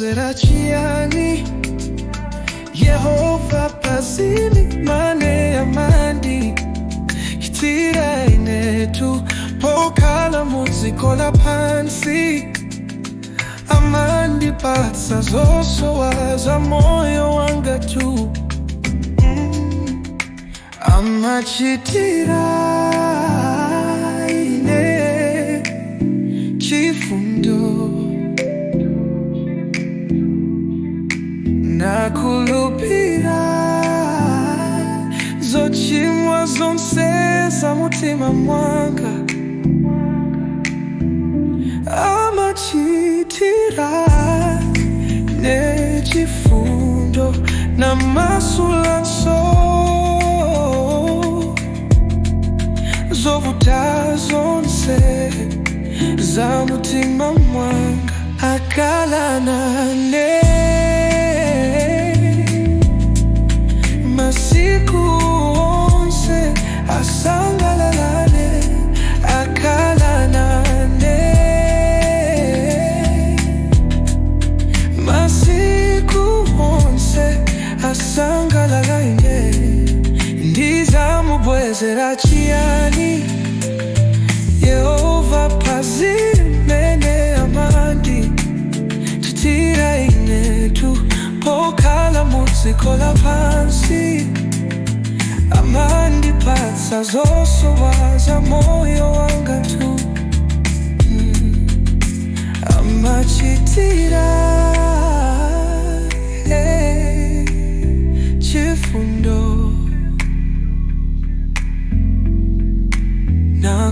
Ndizamubwezera chiyani Yehova pazimene amandi chitira inetu pokhala mudziko lapansi? Amandipatsa zosowa za moyo wanga tu. Amachitira ine chifundo nakulupira zochimwa zonse za mutima mwanga. Amachitira ine chifundo namasulanso zovuta zonse za mutima mwanga. Akhala nane masiku onse, asangalala nane. Akhala nane masiku onse, asangalala ine. Ndizamubwezera chiyani Yehova pazimene amandi chitira inetu pokhala mudziko lapansi? Amandipatsa zosowa za moyo wanga tu. Amachitira chifundo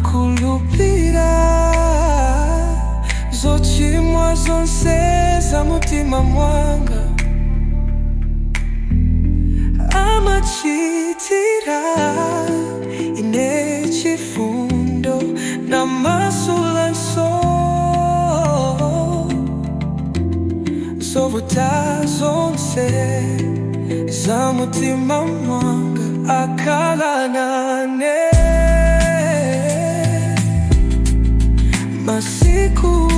nakulupira zochimwa zonse za mutima mwanga. Amachitira ine chifundo namasulanso zovuta zonse za mutima mwanga. Akhala nane masiku